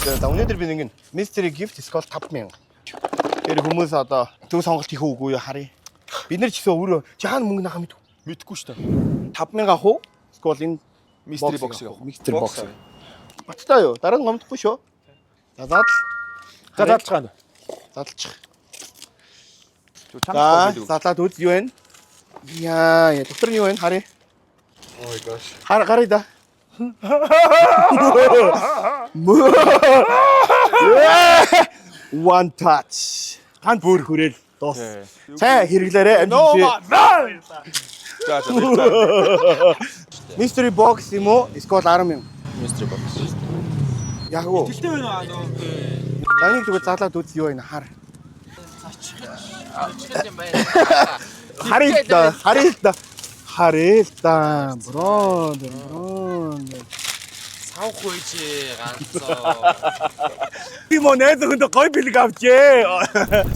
За, өнөөдөр би нэг mystery gift эсвэл 5000. Тэр хүмүүс одоо зөв сонголт хийх үгүй юу харъя. Бид нар ч гэсэн өөрөө чи хаана мөнгө нагаа мэдв. Мэдгүй шүү дээ. 5000 авах уу? Эсвэл энэ Mystery box-ыг авах. Mystery box. Баттай юу? Дараа нь гомдохгүй шүү. За, задал. За, задлж байгаа. Задлчих. Чүү За, чанга гэдэг. задлаад үз, юу вэ? Яа, яа, дотор нь юу вэ? Харъя. Oh my gosh. Хар гарыг да. One touch. Ганц бүр хүрээл дуус. Сайн хэрэглээрэй. Амжилт. За за, баярлалаа. Mystery box юм уу? Эсвэл 10,000. Mystery box. Яг уу. Тэлтэй байна уу нөө? За, нэг зүгээр задлаад үз, юу вэ? Хар. Зочлол юм байна. Харъя л да. Харъя л да. Харъя л да. Bro, bro. Савх үеж ганцоо. Би мó найз охиндоо гой бэлэг авчээ.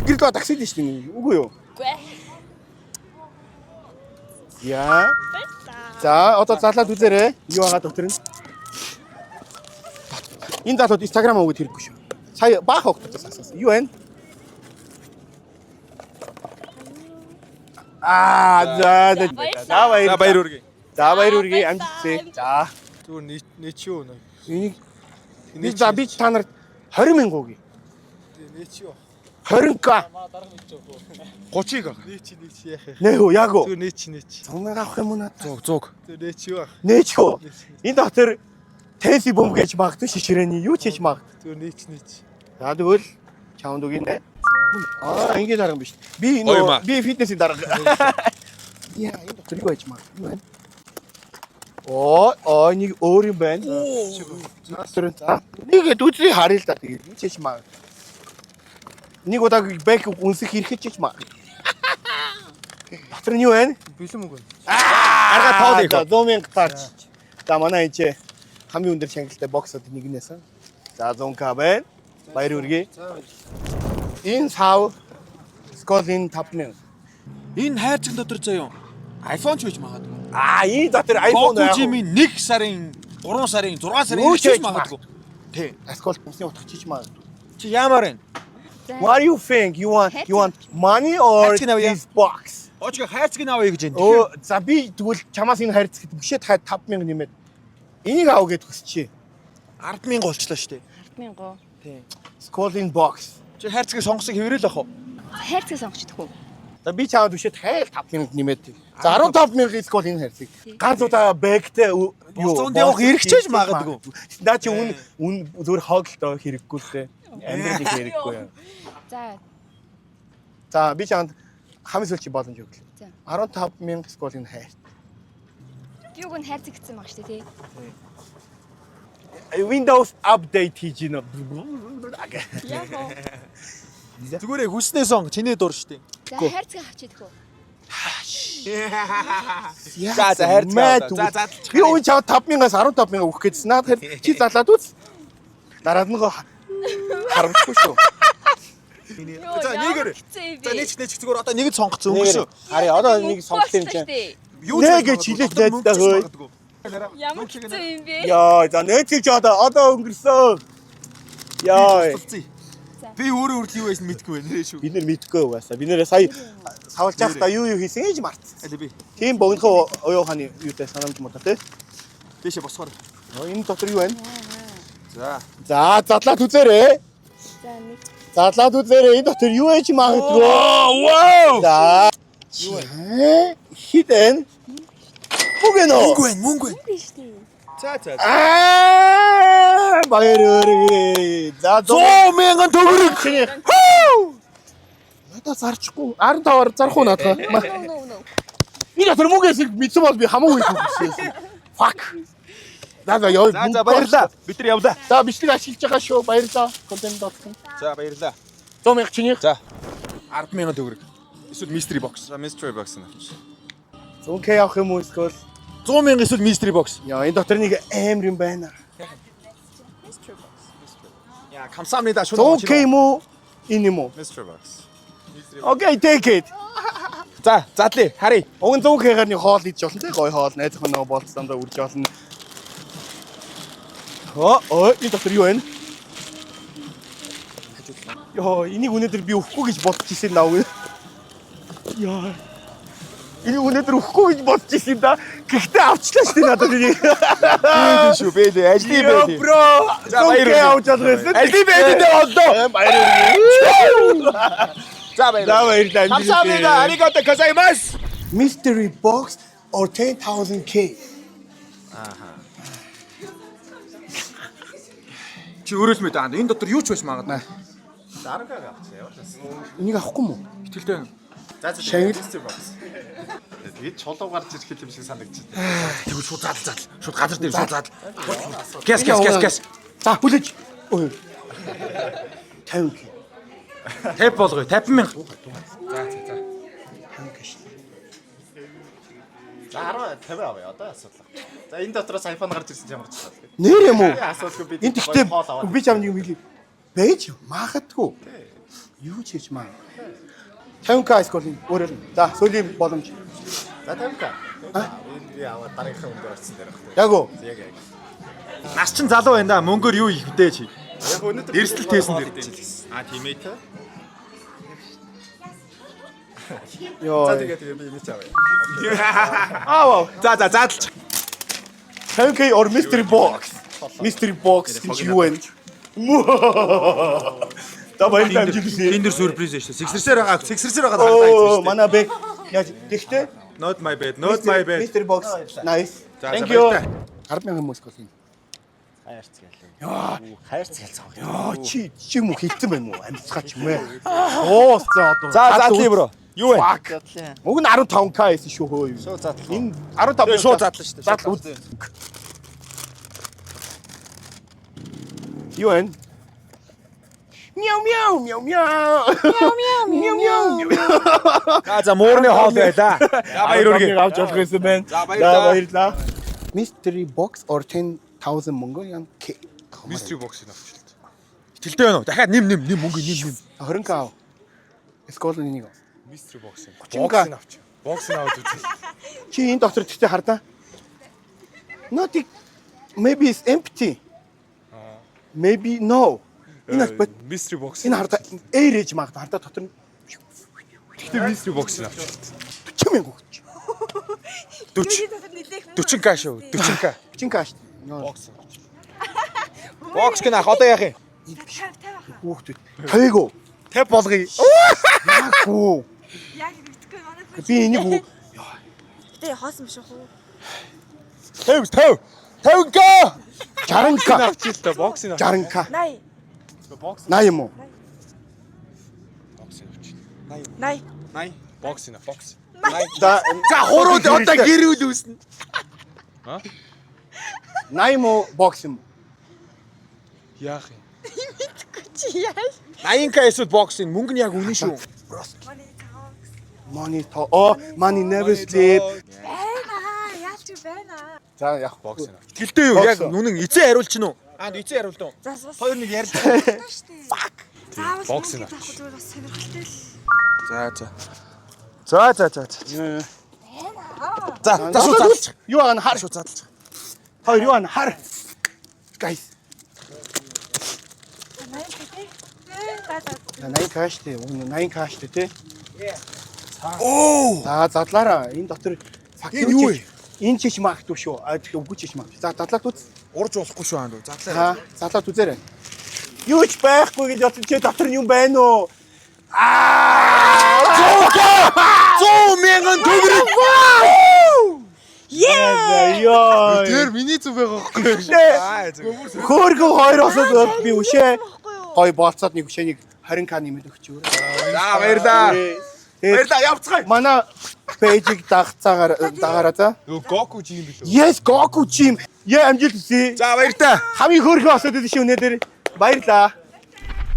Гэрэл ба таксид шүү дээ. Үгүй юу? Үгүй. Яа. За, одоо залаад үзээрэй. Юу байгаа дотор нь? Энэ залууд Instagram өгöd хэрэггүй шүү. Сая баах октоос асуусан. Юу вэ? Аа, за за. За, баяр. За, баяр хүргэе. За, баяр хүргэе. Амжилт. За. Зүгээр нэг чи юу нөө? Энийг би, за, би та нарт 20 мянга өгье. Нэг чи юу? 20к. 30-ыг авах. Нэг чи, нэг чи яах юм? Нэ хөө, яг уу. Зүгээр нэг чи, нэг чи. 100 мянга авах юм уу надад? 100 100. Зүгээр нэг чи юу ах? Нэ ч хөө. Энэ дотор тенси бомб гэж магадгүй, шишрэний юу ч хийж магадгүй. Зүгээр нэг чи, нэг чи. За, тэгвэл чамд өгье нэ. Аа, ингэ дарга биш. Би Гоё юм аа. нөө би фитнесийн дарга. Яа, энэ дотор юу байж магадгүй юу вэ? Оо, оо, нэг өөр юм байна. За, за. Нэг үзье, харъя л да, тэгээд юу ч хийж магадгүй. Нэг удаа бэк үнсэх хэрэгтэй ч хийж магадгүй. Дотор нь юу вэ? Бэлэн мөнгө. Арга тоол их. 100 мянга таарч. За, манай энэ чи хамгийн өндөр шагналтай боксод нэг нэсэн. За, 100к байна. Баяр хүргэе. Энэ сав скол энэ 5000. Энэ хайрцаг дотор заяа iPhone ч байж магадгүй. Аа, энэ дотор iPhone Goku Jimmy 1 сарын, 3 сарын, 6 сарын Юу ч ч байж магадгүй. Тий. Скол усны утга чиж магадгүй. Чи яамаар байна? What do you think? You want money or Хайрцаг авъя. this box? Оочго хайрцгийг авъя гэж байна. Өө, за, би тэгвэл чамаас энэ хайрцагт бишээ 5000 нэмээд энийг ав гэд хүсчихье. 100000 болчлоо шүү дээ. 10,000. Тий. Skull in box. Чи хайрцгийг сонгосыг хэврээл ах уу? Хайрцаг сонгоч идэх үү? За, би чамд бишээ тайл 5000 нэмээд. За, 15,000 скол энэ хайрцаг. Ганц удаа бэгтэй юу Болцоонд явах эрхчээж магадгүй. Наа чи үн үн зүгээр хоолтой хэрэггүй л дээ. Амьдралыг хэрэггүй. За. За, би чамд хамгийн сүүлчийн боломж өглөө. За. 15,000 скол энэ хайр. Юуг нь хайрцаг гэсэн баг шүү дээ, тий? Windows update хийж гинэ. Яг уу. Зүгээр хүснээ сон, чиний дур шүү дээ. За, хайрцаг авч идэх үү? За за, хайрцаг аваа. За, задлчих. Би үн чамд 5000-аас 15,000 өгөх гэжсэн. Наад хэр чи залаад үз. Дараад нь харамсахгүй шүү. За, нэгээр. За, нэг ч, нэг ч, зүгээр одоо нэг л сонгоцсон өнгөрсөн. Харъя, одоо нэг сонгосон юм чинь. Юу Нэ гэж хэлээд найздаа хөөе. Ямар хэцүү юм бэ? Йоо, за, нээцэг чи одоо өнгөрсөн. Йоо. Би өөрөө хүртэл юу байсан мэдэхгүй байна нэрээ шүү. Бид нэр мэдгүй угаасаа. Бид нэрээ сая савлж байхдаа юу юу хийсэн гэж мартсан. Аль би. Тийм богинохоо оюу хааны юутай санамж муудаа тий. Дэшээ босгоор. Энэ дотор юу байна? За. За, задлаад үзээрэй. За, нэг. Задлаад үзээрэй. Энэ дотор юу байж магадгүй. Вау! За. Юу вэ? Хідэн. Мөнгө нөө. Мөнгө байна, мөнгө байна. Үгүй шүү дээ. За за. Аа, баяр хүргэе. За, 100 мянган төгрөг. Чиний. Надад зарчихгүй. 15-аар зарах уу надад? No, no, no. Энэ дотор мөнгө эсэх мэдсэн бол би хамаагүй хийх. Fuck. За за, яа. За за, баярлаа. Бид нар явлаа. За, бичлэг ашиглаж байгаа шүү. Баярлалаа. Контент олсон. За, баярлаа. 100 мянга чиний. За. 10 мянган төгрөг. Эсвэл mystery box. За, mystery box нь авчих. 100к авах юм уу эсвэл 100 мянга эсвэл mystery box. Яа, энэ дотор нэг амар юм байна. Mystery box. Яа, 감사합니다. 100к юм уу? Энэ юм уу? Mystery box. Okay, take it. За, задлаа. Харъя. Уг нь 100к-гаар нэг хоол идэж болно те. Гой хоол, найз охиноо болцсондоо үрж болно. Оо, оо, энэ дотор юу байна? Йоо, энийг өнөөдөр би өгөхгүй гэж бодож ирсэн наа. Йоо. Энийг өнөөдөр өгөхгүй гэж бодож ирсэн юм да. Гэхдээ авчлаа шүү дээ надад энийг. Бээлий шүү, бээлий. Ажлын Йоо, бээлий. bro. За, баяр хүргэе. Авч чадах байсан. Ажлын бээлийдээ олдоо. Баяр хүргэе. За баяр. За баярлалаа. 감사합니다. ありがとうございます. Mystery box or 10,000K. Чи өөрөө л мэд аа. Энэ дотор юу ч байж магадгүй. 10К авчих яваа. Энийг авахгүй мүү? Итгэлтэй байна. За за Шагнал. mystery box. Тэгээд чулуу гарч ирэх юм шиг санагдчих. Тэгвэл шууд задал задал. Шууд газар дээр шууд задал. Гэс гэс гэс гэс. За хүлээж. Ой. 50K. 50 болгоё. 50 мянга. 50K шүү. За 10 50 авъя одоо асуудал. За энэ дотроос iPhone гарч ирсэн ч ямар ч асуудал. Нэр юм уу? Би асуудалгүй би Энэ тэгтээ хоол аваад. би чам нэг юм хэлье. Бэж магадгүй. Юу ч хийж маа. 50K сколын өөрөөр. За сүүлийн боломж. За 50К. Энэ би аваад дараагийнхаа өндөр орсон дээр баг. Яг уу. Яг яг. Нас чин залуу байна да. Мөнгөөр юу хийх вэ чи? Яг өнөөдөр Эрсдэл тээсэн дээр. дээр. А тийм ээ. Йоо. За тэгээ тэгээ би энийг ч авъя. Аа. За за задлж. 50K or mystery box. Mystery box гэж юу вэ? За баярлалаа амжилт хүсье. Энд дэр сюрприз шүү дээ. Сэгсэрсээр байгаа. Сэгсэрсээр байгаа харагдаа Оо, шүү дээ. манай бэг яаж тэгтээ Not my bed. Not my bed. Mystery box. Nice. За, Thank за, you. баярлалаа. 10,000 хүмүүс голын. Хайрцаг ялаа. Хайрцаг ялцсан. Яа, чи чи юм уу хилцэн байна уу? Амьцгаач юм ээ. Оо, за одоо. За задлаа бро. Юу вэ? Fuck. Уг нь 15к байсан шүү хөө. Шууд задлаа. Энэ 15 Шууд задлаа шүү дээ. Задлаа. Юу вэ? Мяу мяу мяу мяу. Мяу мяу Мяу мяу. За за муурны хоол байлаа. За баяр хүргэе. Авч болох байсан байна. За, баярлалаа. баярлалаа. Mystery box or 10,000 Mongolian K. Mystery box-ыг авчихлаа. Итгэлтэй байна уу? Дахиад нэм нэм нэм мөнгө нэм нэм. 20к ав. Скол энийг. ав. Mystery box-ыг. 30К. Box-ыг авч. Box-ыг аваад үзье. Чи энэ дотор тэгтээ хардаа. Not it- maybe it's empty. Maybe no. Энэ бас Mystery box. энэ хардаа air ээж магад хардаа дотор нь Тэгтээ mystery box-ыг авчихлаа. 40 мянга өгч. 40 40к шүү. 40к. 40к шүү. Box. Box гэнэ ах одоо яах юм? 50 50 хаа. Хүүхдүүд 50-ыг үү? 50 болгоё. Яах үү? Яг мэдгүй манай хүн. Би энийг үү? Гэтэ хоосон биш үү? 50 50. 50к. 60к. Авчихлаа. Box-ыг 60к. 80. 80 юм уу? Box-ыг авчихлаа. 80. 80. Box-ыг box. За За хурууд одоо гэрүүл үүснэ. 80 юм уу? Бокс юм уу? Яах юм? Мэдгүй чи яа. 80к эсвэл box-ыг мөнгө нь яг үнэн шүү. Манай talks. Money talk. Oh, money never sleep. Байна. Яалч байна. За яг Box-ыг авчих. Итгэлтэй юу? Яг үнэн эцээ хариулчин уу? Аа эцээ хариулт уу? За сус. Хоёр нэг ярьж. Fuck. Заавал Box-ыг мөнгө авах зүгээр бас сонирхолтой л. За за. За за за за. За за шууд задлж. Юу байгаа нь хар. Шууд задлж. Хоёр юу аа хар. Guys. 80 тий. За за. 80 к штэ. Уг нь 80 к штэ тий. Оо. За задлаараа энэ дотор Энэ юу вэ? Энэ чиш магадгүй шүү. А тэгэхээр үгүй чиш магадгүй. За задлаад үз. Урж болохгүй шүү аа. Задлаа. За задлаад үзээрэй. Юу ч байхгүй гэж бодсон чи дотор нь юм байна уу? Аа! 100 мянган төгрөг. Ее! Йоо. Тэр миний зүг байгаа байхгүй. Хөөргөн хоёр осоод би өшөө Байхгүй юу? гой болцоод нэг өшөөнийг 20к нэмээд өгч өөр. За баярлаа. Тэгээд Баярлаа явцгаая. манай пэйжийг дагцаагаар дагаараа за. Нөгөө Гоку жим билүү? Yes, Goku team. Яа амжилт хүсье. За баяртай. Хамгийн хөөрхөн осоод идэв шүү өнөөдөр. Баярлаа.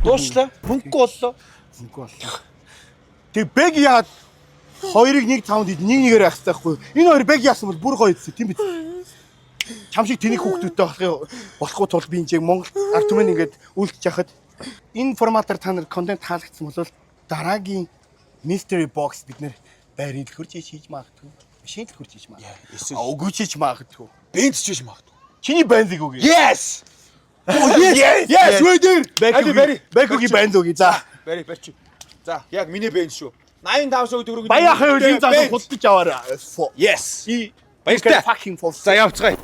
Дуушлаа. Мөнгөгүй боллоо. Мөнгө боллоо. Тэг бэг яад хоёрыг нэг тавд ид нэг нэгээр байх хэрэгтэй байхгүй. Энэ хоёр бэг яасан бол бүр гоё идсэн тийм биз? Чам шиг тэнийг хүүхдүүдтэй болохыг болохгүй тул би энэ Монгол ард түмэн ингээд үлдчих яхад энэ форматаар та нар контент таалагдсан бол дараагийн mystery box бид нэр байрын дэлгүүр чи хийж магадгүй. Машин дэлгүүр хийж магадгүй. Эсвэл Үгүй чи хийж магадгүй. бенз ч хийж магадгүй. Чиний бензийг үгүй. Yes. Oh yes. Yes, we did. Бэкүгийн бенз үгүй. За. Барь барьчих. За, яг миний бенз шүү. 85 сая төгрөг. Баяахын үйл энэ залуу худалдаж аваарай. Yes. И Баяртай. Fucking for За явцгаая.